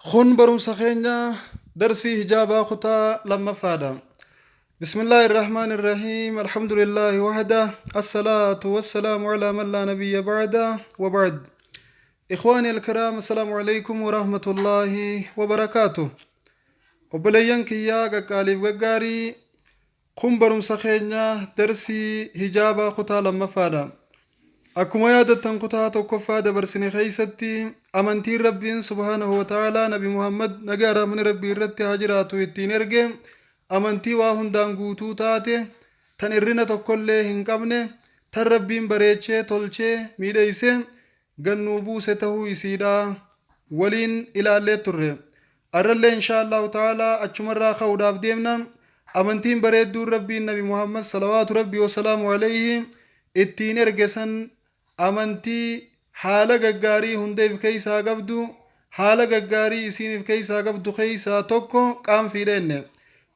Kun barumsa keenya darsii hijaabaa kutaa lammaffaadha. Bismillaahi irrahmaan irrahiim. Alhamdulillaahi wahda. Assalaatu wassalaamu alaa man laa nabiyya ba'da wa ba'd. Ikhwaani alkiraam, assalaamu alaikum wa rahmatullaahi wa barakaatuh. Obboleeyyan kiyyaa qaqqaaliif gaggaarii, Kun barumsa keenya darsii hijaabaa kutaa lammaffaadha. Akkuma yaadattan kutaa tokkoffaa dabarsine keessatti amantiin Rabbiin subhaanahu wa ta'aalaa Nabi Muhammad nagaa rahmanni Rabbii irratti haa jiraatu ittiin erge amantii waa hundaan guutuu taate tan irrina tokkollee hin qabne tan Rabbiin bareechee tolchee miidheeyse gad nuu buuse tahuu isiidhaa waliin ilaallee turre. Arrallee inshaa Allaahu ta'aalaa achumarraa ka'uudhaaf deemna. Amantiin bareedduun Rabbiin Nabi Muhammad salawaatu Rabbii wasalaamu alayhi ittiin erge san amantii haala gaggaarii hunda if keessaa qabdu, haala gaggaarii isiin if keessaa qabdu keessaa tokko qaanfiidha jenne.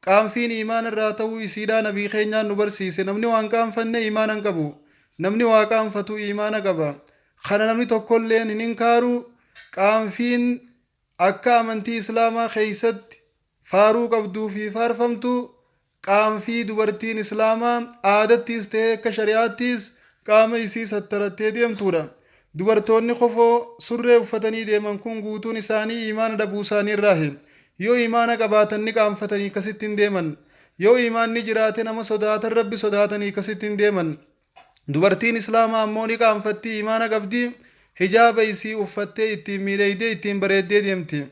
Qaanfiin iimaana irraa ta'uu isiidhaa Nabii keenyaan nu barsiise. Namni waan qaanfanne iimaana hin qabu. Namni waa qaanfatu iimaana qaba. Kana namni tokkolleen hin inkaaru. Qaanfiin akka amantii Islaamaa keeysatti faaruu qabduu fi faarfamtu, qaanfii dubartiin Islaamaa aadattiis ta'ee akka shari'aattiis qaama isii sattarattee deemtuudha. Dubartoonni kofoo, surree uffatanii deeman kun guutuun isaanii iimaana dhabuu isaanii irraahi. Yoo iimaana qabaatan ni qaanfatanii akkasitti hin deeman. Yoo iimaanni jiraate nama sodaatan, Rabbi sodaatanii akkasitti hin deeman. Dubartiin Islaamaa ammoo ni qaanfatti, iimaana qabdi, hijaaba isii uffattee ittiin miidheeydee ittiin bareeddee deemti.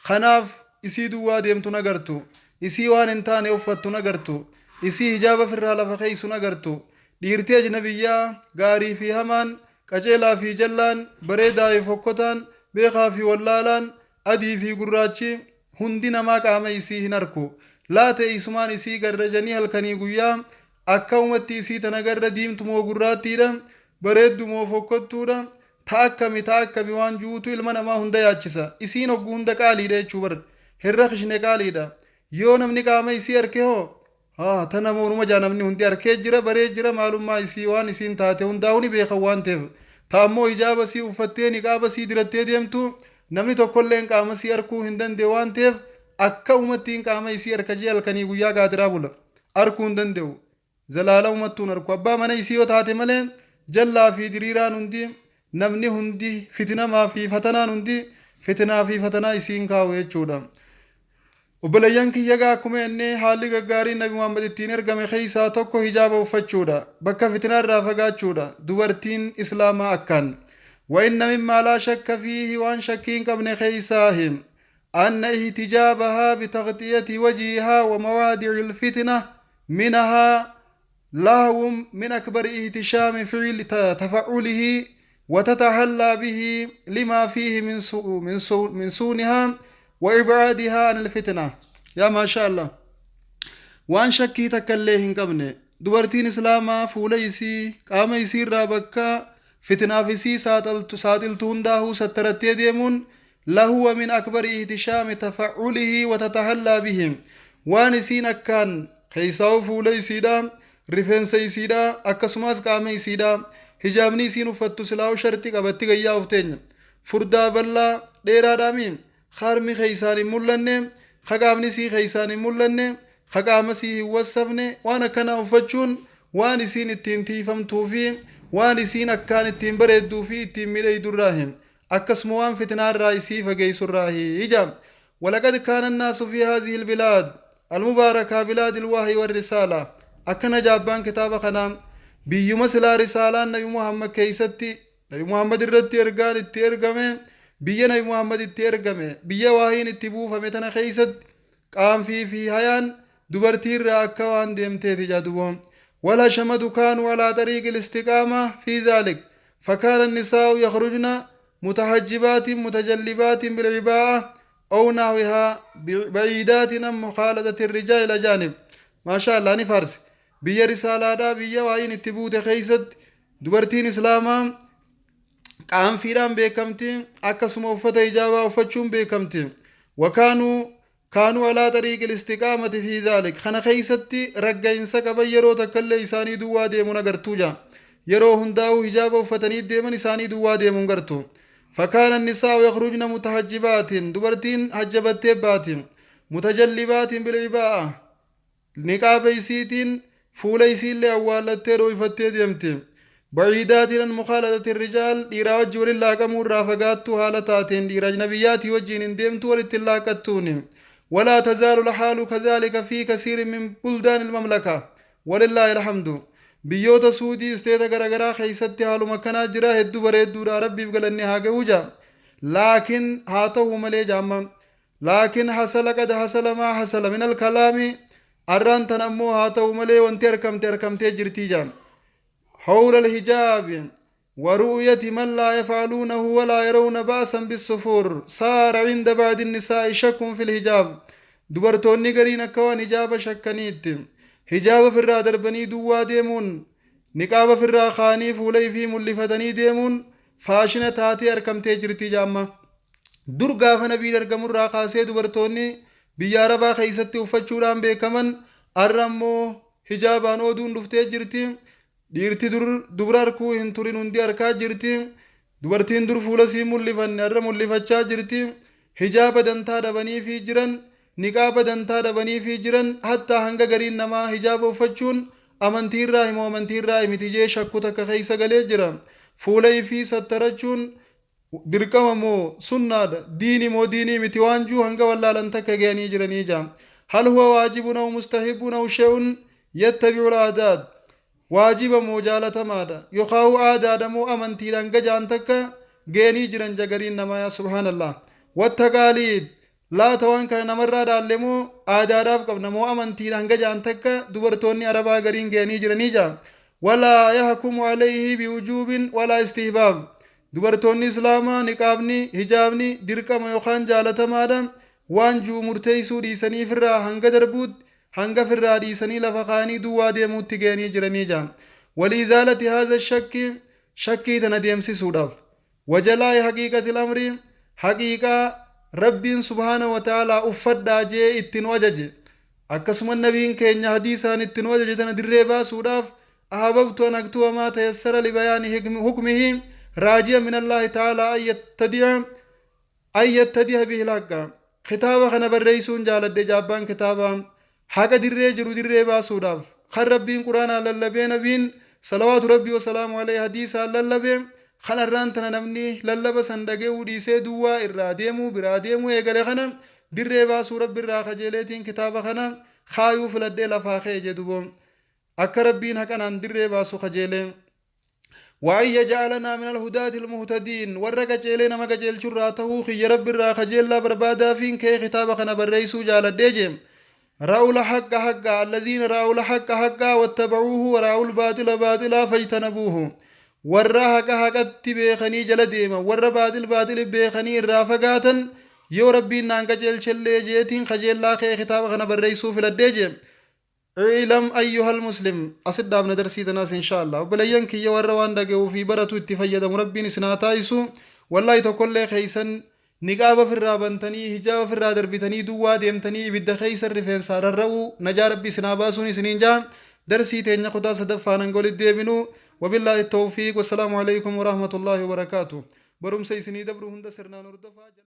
Kanaaf isii duwwaa deemtu hin agartu. Isii waan hin taane uffattu hin agartu. Isii hijaaba firraa lafa keeysu hin agartu. Dhiirti ajnabiyyaa gaarii fi hamaan, qaceelaa fi jallaan, bareedaa fi fokkotaan, beekaa fi wallaalaan, adii fi gurraachi hundi namaa qaama isii hin arku. Laata eeysumaan isii garra janii halkanii guyyaa akkamumatti isii tana garra diimtu moo gurraattiidha, bareeddu moo fokkottuudha, ta akkami ta akkami waan ju'uutu ilma namaa hunda yaachisa. Isiin hoggu hunda qaaliidha jechuu bar. Hin rakishne qaaliidha. Yoo namni qaama isii arke hoo? Haa tana moo numa jaa namni hundi arkee jira baree jira maalummaa isii waan isiin taate hundaa'uu ni beekan waan ta'eef. Ta ammoo hijaaba isii uffattee niqaaba isii dirattee deemtu namni tokkolleen qaama isii arkuu hin danda'u waan ta'eef akka umattiin qaama isii arka jee halkanii guyyaa gaatiraa bula. Arkuu hin danda'u. Zalaalamumattuu hin arku. Abbaa mana isii yoo taate malee jallaa fi diriiraan hundi namni hundi fitinamaa fi fatanaan hundi fitinaa fi fatanaa isii hin kaa'u jechuudha. Obboleeyyan kiyya egaa akkuma jenne haalli gaggaariin Nabi Muhammad ittiin ergame keessaa tokko hijaaba uffachuudha. Bakka fitinaa irraa fagaachuudha. Dubartiin Islaamaa akkaan. Wa inna mimmaa laa shakka fiihi waan shakkii hin qabne keessaahi anna ihtijaabahaa bitaqxiyati wajiihaa wa mawaadi'il fitna minahaa لهو من أكبر اهتشام فعل تفعله وتتحلى به لما فيه من سوء من سوء من سونها وإبعادها عن الفتنة يا ما شاء الله waan shakkii takka illee hin qabne dubartiin islaamaa fuula isii qaama isii irraa bakka fitnaaf isii saaxiltu hundaahuu sattarattee deemuun lahuwa min akbari ihtishaami tafa'ulihi wa tatahallaa bihi waan isiin akkaan keessaa'u fuula isiidha rifeensa isiidha akkasumas qaama isiidha hijaabni isiin uffattu silaa'u sharti qabatti gayyaa of teenya furdaa bal'aa dheeraadhaami harmi keeysaan hin mul'anne ka qaamni isii keeysaan hin mul'anne ka qaama isii hin wassafne waan akkanaa uffachuun waan isiin ittiin tiiyfamtuu fi waan isiin akkaan ittiin bareedduu fi ittiin miidheeydurraahi akkasuma waan fitnaa irraa isii fageeysurraahi ja walaqad kaana annaasu fi haadhihi albilaad almubaarakaa bilaadi alwahyi warrisaala akkana ja abbaan kitaaba kanaa biyyuma silaa risaalaan nabi muhammad keeysatti Nabi Muhammad irratti ergaan itti ergame biyya Nabi Muhammad itti ergame biyya waahiin itti buufame tana keessatti qaanfii fi hayaan dubartii irraa akka waan deemteeti jedhubo wal hashamatu kaanuu alaa xariiqi listiqaama fi dhaalik فكان النساء يخرجن متحجبات متجلبات بالعباءة أو نحوها بعيدات عن مخالطة الرجال الأجانب ما شاء الله نفارس biyya risaalaadhaa biyya waa'iin itti buute keessatti Dubartiin Islaamaa qaanfiidhaan beekamti, akkasuma uffata hijaabaa uffachuun beekamti. Wakaanuu kaanuu alaa xariiqil istiqaamati fi dhaalik kana keessatti ragga'insa qaban yeroo takkallee isaanii duwwaa deemuun agartuu jaa. Yeroo hundaa'uu hijaaba uffatanii deeman isaanii duwwaa deemuun gartu. فكان النساء يخرجن متحجبات، dubartiin hajjabattee baati، متجلبات بالعباءة، niqaaba isiitiin fuula isiillee awwaallattee dhooyfattee deemti، بعيدات عن مخالطة الرجال، dhiiraa wajji walin laaqamuu irraa fagaattuu haala taateen, dhiira ajnabiyyaatii wajjiin hin deemtu, walitti hin laaqattuuni. ولا تزال الحال كذلك في كثير من بلدان المملكة ولله الحمد. Biyyoota Suudii isteeta garagaraa keeysatti haaluma kanaa jira. Hedduu bareedduudha, Rabbiif galanni haa ga'uu jaa. Laakiin haa ta'uu malee jaamma, لكن حصل قد حصل ما حصل من الكلام. Arraan tan ammoo haa ta'u malee wanti arkamte arkamtee jirtii jaan. حول الحجاب ورؤية من لا يفعلونه ولا يرون بأسا بالسفور، صار عند بعض النساء شك في الحجاب. Dubartoonni gariin akka waan hijaaba shakkaniitti hijaaba firraa darbanii duwwaa deemuun, niqaaba firraa kaanii fuula ifii mul'ifatanii deemuun faashina taatee arkamtee jirti jaamma. Dur gaafa Nabiin argamurraa kaasee dubartoonni biyya Arabaa keessatti uffachuudhaan beekaman. Arra ammoo hijaabaan ooduun dhuftee jirti. Dhiirti dur dubra arkuu hin turin hundi arkaa jirti. Dubartiin dur fuula sii mul'ifanne arra mul'ifachaa jirti. Hijaaba dantaa dhabaniifii jiran, niqaaba dantaa dhabaniifii jiran. Hattaa hanga gariin namaa hijaaba uffachuun amantiirraa himoo amantiirraa miti jee shakku takka keessa galee jira. Fuula ifii sattarachuun dirqama moo sunnaadha, diini moo diinii miti waan juu hanga wallaalan takka ga'anii jiranii jaa. هل هو واجب أو مستحب أو شيء يتبع العادات؟ Waajiba moo jaalatamaadha yookaan aadaadha moo amantiidhaan gajaan takka ga'anii jiran jagariin namaa. Yaa subhaanallah. والتقاليد laata waan kana namarraa dhaalle moo aadaadhaaf qabna moo amantiidhaan gajaan takka dubartoonni Arabaa gariin ga'anii jiranii jaa. ولا يحكم عليه بوجوب ولا استحباب. Dubartoonni Islaamaa niqaabni, hijaabni dirqama yookaan jaalatamaadha waan juu murteessuu dhiisanii firraa hanga darbuutti, hanga firraa dhiisanii lafa kaanii duwwaa deemuutti ga'anii jiranii jaa. ولإزالة هذا الشك، shakkii tana deemsisuudhaaf، وجلاء حقيقة الأمر، haqiiqaa Rabbiin subhaana wa ta'aalaa uffadhaa jee itti nu ajaje, akkasuma Nabiin keenya hadiisaan itti nu ajaje tana dirree baasuudhaaf، أحببت أن أكتب ما تيسر لبيان حكمه راجيا من الله تعالى أن يتضح به الحق. Kitaaba kana barreessuun jaaladhe jaabbaan kitaaba, haqa dirree jiru dirree baasuudhaaf, kan Rabbiin Quraanaan lallabee, Nabiin صلوات ربي وسلامه عليه hadiisaan lallabee, kan arraan tana namni lallaba san dhaga'uu dhiisee duwwaa irraa deemuu biraa deemuu eegale kana dirree baasuu Rabbi irraa kajeeleetiin kitaaba kana kaayuu filadhee lafaa ka'e jedhuboon, akka Rabbiin haqanaan dirree baasu kajeelee. وأن يجعلنا من الهداة المهتدين، warra qaceelee nama qajeelchurraa tahuu kiyya Rabbi irraa kajeellaa barbaadaafiin kee kitaaba kana barreessuu jaaladhee jee. رأوا الحق حقا، الذين رأوا الحق حقا واتبعوه ورأوا الباطل باطلا فاجتنبوه. Warra haqa haqatti beekanii jala deeman, warra baaxil baaxil beekanii irraa fagaatan yoo Rabbiin naan qajeelchellee jeetiin kajeellaa kee kitaaba kana barreessuu filadhee jee. اعلم أيها المسلم، asit dhaabna darsii tanaas insha Allah. Obboleeyyan kiyya, warra waan dhaga'uu fi baratu itti fayyadamu Rabbiin isin haa taasisu. Wallaahi tokkollee keeysan niqaaba firraa bantanii, hijaaba firraa darbitanii, duwwaa deemtanii ibidda keeysan rifeensaa rarra'uu najaa Rabbi isin haa baasuun isiniin jaa. Darsii teenya kutaa sadaffaan hanga walitti deebinu, وبالله التوفيق، والسلام عليكم ورحمة الله وبركاته. Barumsa isinii dabru hunda sirnaan hordofaa.